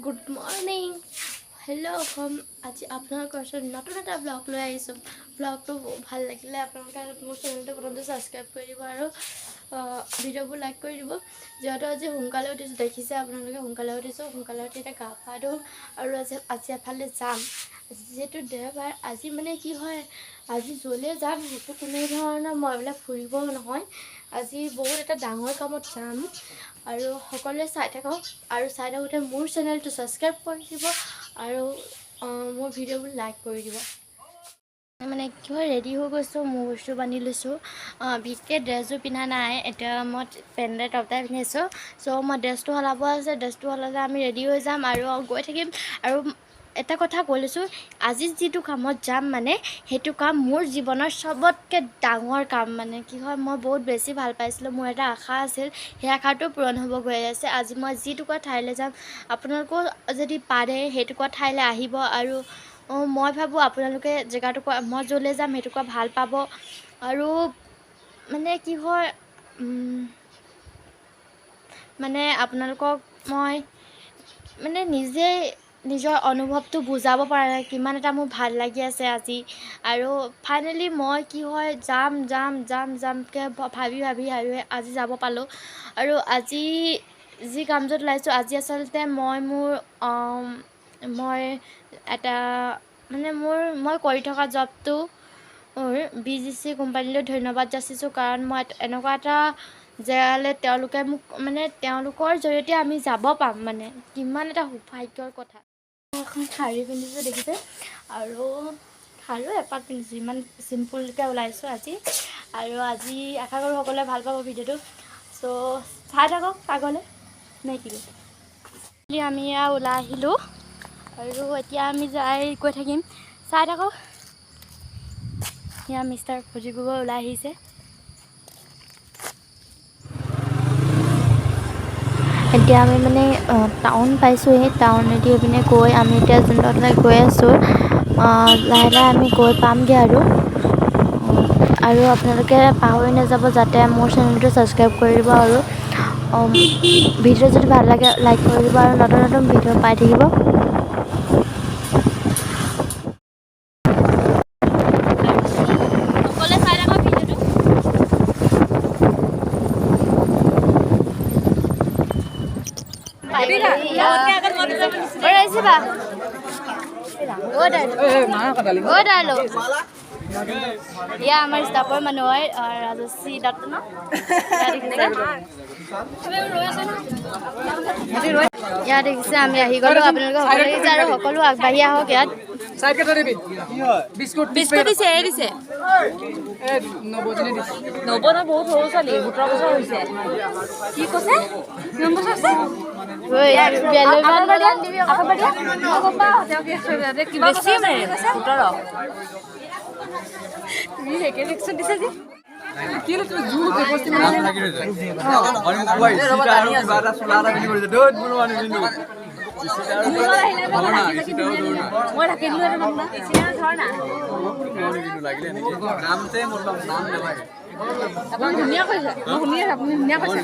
Good morning, hello' Assam. আজি আপোনালোকৰ ওচৰত নতুন এটা ব্লগ লৈ আহিছোঁ। ব্লগটো ভাল লাগিলে আপোনালোকে মোৰ চেনেলটো প্ৰথমতে ছাবস্ক্ৰাইব কৰি দিব আৰু ভিডিঅ'বোৰ লাইক কৰি দিব। যিহেতু আজি সোনকালে উঠিছোঁ, দেখিছে আপোনালোকে, সোনকালে উঠিছোঁ। সোনকালে উঠি এতিয়া গা পা ধুম আৰু আজি এফালে যাম। আজি যিহেতু দেওবাৰ, আজি মানে কি হয়, আজি য'লৈ যাম সেইটো কোনো ধৰণৰ মই বোলে ফুৰিব নহয়, আজি বহুত এটা ডাঙৰ কামত যাম। আৰু সকলোৱে চাই থাকক আৰু চাই থাকোঁতে মোৰ চেনেলটো ছাবস্ক্ৰাইব কৰি দিব আৰু মোৰ ভিডিঅ'বোৰ লাইক কৰি দিব। মানে কি হয়, ৰেডি হৈ গৈছোঁ, মোৰ বস্তু বান্ধি লৈছোঁ। বিশেষকৈ ড্ৰেছযোৰ পিন্ধা নাই, এতিয়া মই পেণ্ট টপ এটা পিন্ধিছোঁ। চ' মই ড্ৰেছটো সলাব আছে, ড্ৰেছটো সলালে আমি ৰেডি হৈ যাম আৰু গৈ থাকিম। আৰু এটা কথা কৈ লৈছোঁ, আজি যিটো কামত যাম, মানে সেইটো কাম মোৰ জীৱনৰ চবতকৈ ডাঙৰ কাম। মানে কি হয়, মই বহুত বেছি ভাল পাইছিলোঁ, মোৰ এটা আশা আছিল, সেই আশাটো পূৰণ হ'ব গৈ আছে। আজি মই যিটুকুৰা ঠাইলৈ যাম, আপোনালোকেও যদি পাৰে সেইটুকুৰা ঠাইলৈ আহিব। আৰু মই ভাবোঁ আপোনালোকে জেগাটুকুৰা, মই য'লৈ যাম সেইটুকুৰা ভাল পাব। আৰু মানে কি হয়, মানে আপোনালোকক মই মানে নিজেই নিজৰ অনুভৱটো বুজাব পৰা নাই কিমান এটা মোৰ ভাল লাগি আছে আজি। আৰু ফাইনেলি মই কি হয়, যাম যাম যাম যামকৈ ভাবি ভাবি আৰু আজি যাব পালোঁ। আৰু আজি যি কামটোত ওলাইছোঁ, আজি আচলতে মই মোৰ মই এটা মানে মোৰ মই কৰি থকা জবটো বিজিচি কোম্পানীলৈ ধন্যবাদ যাচিছোঁ, কাৰণ মই এনেকুৱা এটা জেগালৈ তেওঁলোকে মোক মানে তেওঁলোকৰ জৰিয়তে আমি যাব পাম, মানে কিমান এটা সৌভাগ্যৰ কথা। মই এখন শাৰী পিন্ধিছোঁ, দেখিছে, আৰু খাৰু এপাত পিন্ধিছোঁ। ইমান চিম্পুলকৈ ওলাইছোঁ আজি। আৰু আজি আশা কৰোঁ সকলোৱে ভাল পাব ভিডিঅ'টো। চ' চাই থাকক আগলৈ, নে কি? আমি এয়া ওলাই আহিলোঁ আৰু এতিয়া আমি যাই গৈ থাকিম, চাই থাকক। এয়া মিষ্টাৰ ফৌজি গগৈ ওলাই আহিছে। এতিয়া আমি মানে টাউন পাইছোঁহি। টাউনেদি এইপিনে গৈ আমি এতিয়া যোনডোখৰলৈ গৈ আছোঁ, লাহে লাহে আমি গৈ পামগৈ। আৰু আপোনালোকে পাহৰি নাযাব যাতে মোৰ চেনেলটো ছাবস্ক্ৰাইব কৰি দিব আৰু ভিডিঅ' যদি ভাল লাগে লাইক কৰি দিব আৰু নতুন নতুন ভিডিঅ' পাই থাকিব। সকলোৱে চাই থাকক ভিডিঅ'টো। ৰাইজিবা, অ' দালো, এয়া আমাৰ ষ্টাফৰ মানুহ হয়, ৰাজশ্ৰী দত্ত ন। ইয়াত দেখিছে, আমি আহি গ'লোঁ। আপোনালোকে সকলো দেখিছে আৰু সকলো আগবাঢ়ি আহক ইয়াত। বিস্কুট দিছে, এই দিছে। নৱ ন, বহুত সৰু ছোৱালী, 17 বছৰ হৈছে। কি কৈছে? কিমান বছৰ হৈছে? বেছি মানে 17। তুমি সেইকে দিছে যে মই ৰাখি দিলো। আপুনি ধুনীয়া কৈছে, মই শুনি আছোঁ, আপুনি ধুনীয়া কৈছে।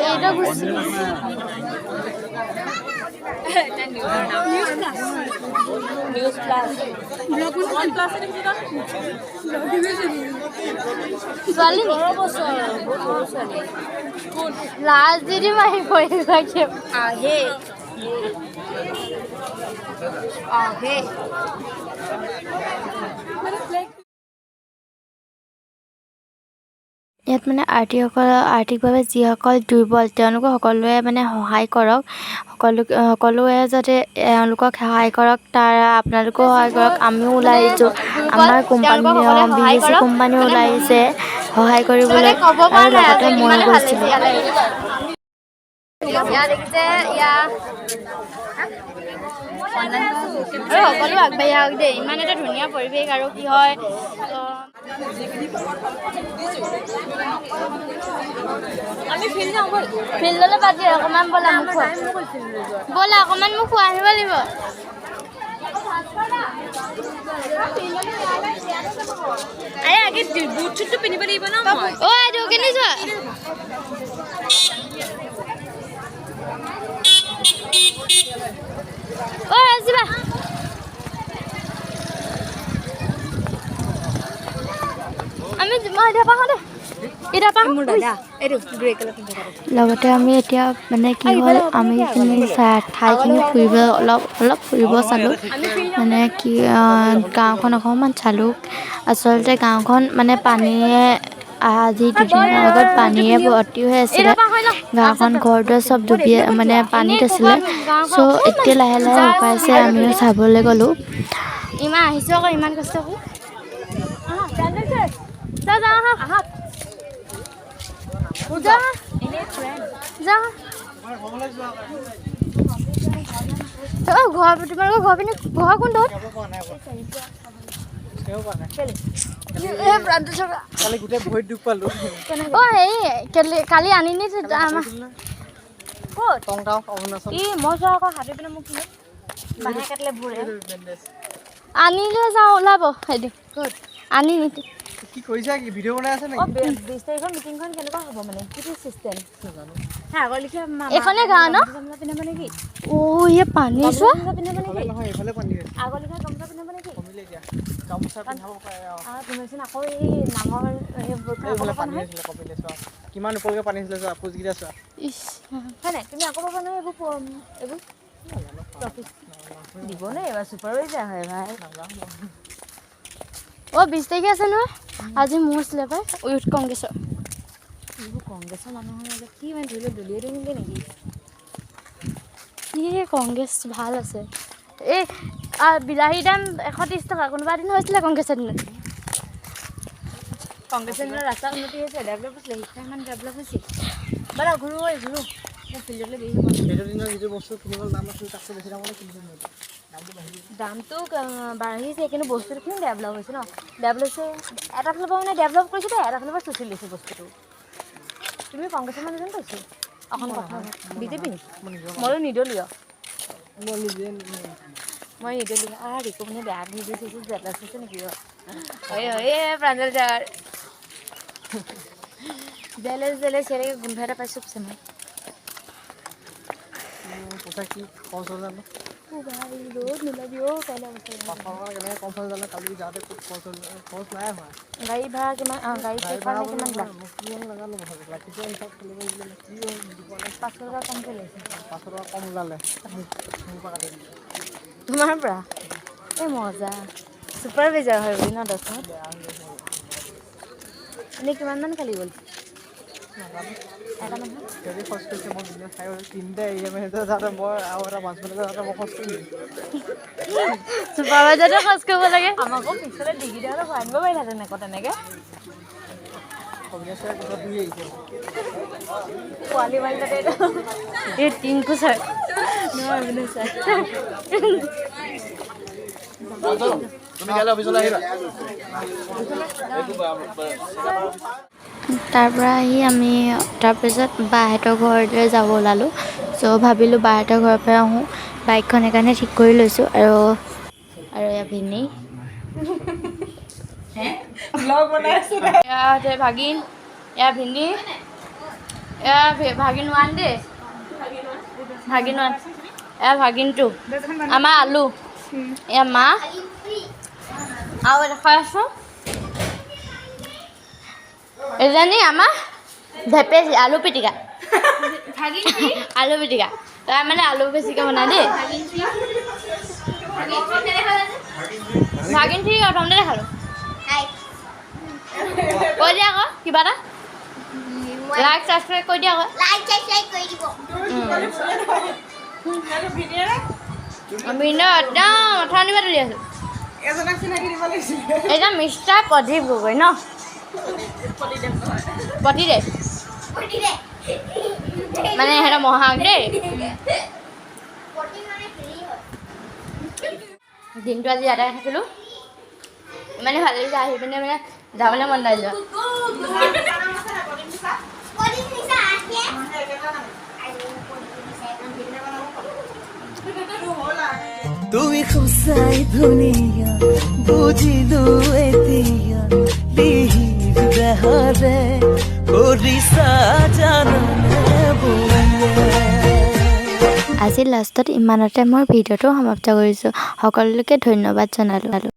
এইটো গুচি নিউজ প্লাছ। ছোৱালী বছৰ, বহুত সৰু ছোৱালী। লাজ দি দিম, আহিব এইবিলাকে। আহে আহে। ইয়াত মানে আৰ্থিকসকল, আৰ্থিকভাৱে যিসকল দুৰ্বল, তেওঁলোকক সকলোৱে মানে সহায় কৰক। সকলোৱে যাতে এওঁলোকক সহায় কৰক, তাৰ আপোনালোকেও সহায় কৰক। আমিও ওলাই আহিছোঁ, আমাৰ কোম্পানী বিজিচি কোম্পানীও ওলাই আহিছে সহায় কৰিবলৈ আৰু লগতে ময়ো গৈছিলোঁ। আৰু সকলো আগবাঢ়ি আহক দেই, ইমান এটা ধুনীয়া পৰিৱেশ। আৰু কি হয়, ফিল্ডলৈ বাদ দিয়ে অকণমান, ব'লা মোক খোৱা, ব'লা অকণমান মোক খুৱাই আহিব লাগিব। আৰে আগে বুট চুটটো পিন্ধিব লাগিব ন মই। ঐ, এইটো কেনি যোৱা? মোৰ দাদা এইটো গ্ৰে কালাৰ পিন্ধি থকা। লগতে আমি এতিয়া মানে কি হ'ল, আমি এইখিনি ঠাইখিনি ফুৰিব অলপ অলপ ফুৰিব চালোঁ। মানে কি, গাঁওখন অকণমান চালোঁ। আচলতে গাঁওখন মানে পানীয়ে আজি 2 দিনৰ আগত পানীয়ে ভৰ্তি হৈ আছিলে গাঁওখন। ঘৰ দুৱাৰ চব ডুবি মানে পানীত আছিলে। চ' এতিয়া লাহে লাহে শুকাইছে, আমিও চাবলৈ গ'লোঁ। ইমান আহিছোঁ আকৌ ইমান কষ্ট কৰি। যা যা, আহা যা যা। অ ঘৰ, তোমালোকৰ ঘৰ পিনে ঘৰ কোনটোত? কালি গোটেই ভৰিত দুখ পালো। অ হেৰি, কালি আনিনি আমাৰ। ক'ত? টংটাও অৰুণাচল। ই মই যোৱা আকৌ হাতী পিনে মোক কি বাঁহে কাটিলে ভৰে। বেণ্ডেজ। আনিলৈ যাওঁ, ওলাব সেইটো আনি নিতি। কি কৰিছা? কি ভিডিঅ' বনাই আছে? অ। নেকি? 20 তাৰিখৰ মিটিংখন কেনেকুৱা হ'ব, মানে কি কি চিষ্টেম হে আগৰ লিখীয়া? এইখনে গাঁও ন? গামোচা পিন্ধাব নেকি? অ' এই পানী চোৱা। গামোচা পিন্ধাব নেকি? নহয়, এইফালে পানী হৈছে। আগৰ লিখীয়া গামোচা পিন্ধাব নেকি? কমিলে এতিয়া, গামোচা পিন্ধাব পাৰে আৰু। আৰু তুমিচোন আকৌ এই নাঙৰ এইবোৰ এইফালে আকৌ পানী নহয়। হৈছিলে, কমিলে। চোৱা কিমান ওপৰলৈকে পানী হৈছিলে, চোৱা পোজকেইটা চোৱা। ইছ। হয় নাই? তুমি আকৌ পাবা নহয় এইবোৰ ট্ৰফি দিব নে এইবাৰ? চুপাৰভাইজাৰ হয় ভাই। অ' 20 তাৰিখে আছে নহয়। আজি মোৰ আছিলে পাই ইউথ কংগ্ৰেছৰ। এইবোৰ কংগ্ৰেছৰ মানুহৰ মাজত কি মানে ধৰি লওক দলীয় নিদিয়ে নেকি? ই কংগ্ৰেছ ভাল আছে। এই বিলাহীৰ দাম 130 টকা কোনোবা দিন হৈছিলে কংগ্ৰেছৰ দিনত। কংগ্ৰেছৰ দিনত ৰাস্তা উন্নতি হৈছে, ডেভেলপ হৈছিলে, শিক্ষা ইমান ডেভেলপ হৈছিল। বাৰু ঘূৰো ঐ ঘূৰো, মোৰ ফিল্ডলৈ দেৰি হ'ব। সেইটো দিনত যিটো বস্তু কিনিবলৈ দাম আছিল, তাতকৈ বেছি দামতে কিনিব নোৱাৰি, দামটো বাঢ়ি গৈছে। দামটো বাঢ়িছে, কিন্তু বস্তুটো কিন্তু ডেভেলপ হৈছে ন? ডেভেলপ হৈছে। এটা ফালৰ পৰা মানে ডেভেলপ কৰিছে দেই, এটা ফালৰ পৰা চুচি লৈছে বস্তুটো। তুমি কংগ্ৰেছৰ মানুহজন কৈছোঁ অকণ কথা, বিজেপি নেকি? মই নিজৰ ময়ো নিদলীয়। মই নিজে মই নিদলীয়। ৰিকু মানে বেয়া ভিডিঅ' চাইছোঁ, জেলাছ হৈছে নেকি? অ এই প্ৰাঞ্জল ছাৰ জেলেছ জেলেছ ইয়ালৈকে গোন্ধ এটা পাইছোঁ পিছে মই। মোৰ পইচা কি খৰচ হ'ল জানো? ভাই, ৰ'দ নোলাবি অ' কাইলৈ। 500 টকা কেনেকৈ কম হ'ল জানো? কালি যাওঁতে ক'ত খৰচ হ'ল? খৰচ নাই হোৱা। গাড়ী ভাড়া কিমান? অঁ, গাড়ী গাড়ী কাৰণে ভাড়া কিমান দিলা? মই কি হ'ল নাজানো, কথাটো ৰাতিপুৱা হিচাপ খেলি মেলি দিলে, কি হ'ল বুজি পোৱা নাই। 500 টকা কমকৈ লৈছে। 500 টকা কম ওলালে, মোক মোৰ পৰা কাটি দিলে। তোমাৰ পৰা? এই মজা, চুপাৰভাইজাৰ হয় বুলি ন দহত। বেয়া হৈ গৈছে। এনেই কিমানমান কালি গ'ল? নাজানো। এটা মানুহ সিহঁতি খৰচ কৰিছে, মই বিজনেছ খাই গ'লো। তিনিটা এৰিয়া মেনেজাৰ যাওঁতে মই আৰু এটা ব্ৰাঞ্চ মেনেজাৰ যাওঁতে মই খৰচ কৰিলোঁ। চুপাৰভাইজাৰতে খৰচ কৰিব লাগে। আমাকো পিছফালে ডিগি হ'লে ভৰাই আনিব পাৰিলাহেঁতেন আকৌ তেনেকৈ। অবিনাশ ছাৰে কোঠাত ধুই আহিছে। পোৱালি মাৰি তাতে। এই টিংকু ছাৰ। নহয় মানে ছাৰ। তুমি কাইলৈ অফিচলৈ আহিবা। তাৰ পৰা আহি আমি তাৰপিছত বাহঁতৰ ঘৰলৈ যাব ওলালোঁ। চ' ভাবিলোঁ বাহঁতৰ ঘৰৰ পৰা আহোঁ, বাইকখন সেইকাৰণে ঠিক কৰি লৈছোঁ। আৰু আৰু এয়া ভিনি, এয়া হৈছে ভাগিন, এয়া ভিনি, এয়া ভাগিন ওৱান দেই, ভাগিন ওৱান, এয়া ভাগিন টু, আমাৰ আলু, এয়া মা আৰু এডোখৰ আছোঁ। এজনী আমাৰ ধেপেচি আলু পিটিকা, আলু পিটিকা। তাই মানে আলু বেছিকৈ বনাই দেই। ভাগিন ঠিক প্ৰথমতে দেখালোঁ। কৈ দিয়া আকৌ কিবা এটা, লাইক ছাবস্ক্ৰাইব কৰি দিয়া আকৌ। লাইক সাবস্ক্ৰাইব কৰি দিব। ভিনদেউ একদম অথনিৰ পৰা তুলি আছোঁ। এজনক চিনাকি দিব লাগিছিলে। এতিয়া মিষ্টাৰ প্ৰদীপ গগৈ ন, প্ৰতিদেৱ। প্ৰতিদেৱ। মানে সিহঁতৰ মহাক দেই। প্ৰতি মানে হেৰি হয়। দিনটো আজি ইয়াতে থাকিলোঁ, ইমানেই ভাল লাগিছে, আহি পিনে মানে যাবলৈ মন নাই যোৱা। প্ৰদীপ নিচা আহে আৰু প্ৰদীপ নিচা। তুমি সঁচাই ধুনীয়া, বুজিলো এতিয়া। লিহিৰ বেহাৰে কৰিছা জানানে বলিয়া। আজি লাষ্টত ইমানতে মই ভিডিঅ'টো সমাপ্ত কৰিছোঁ। সকলোকে ধন্যবাদ জনালোঁ।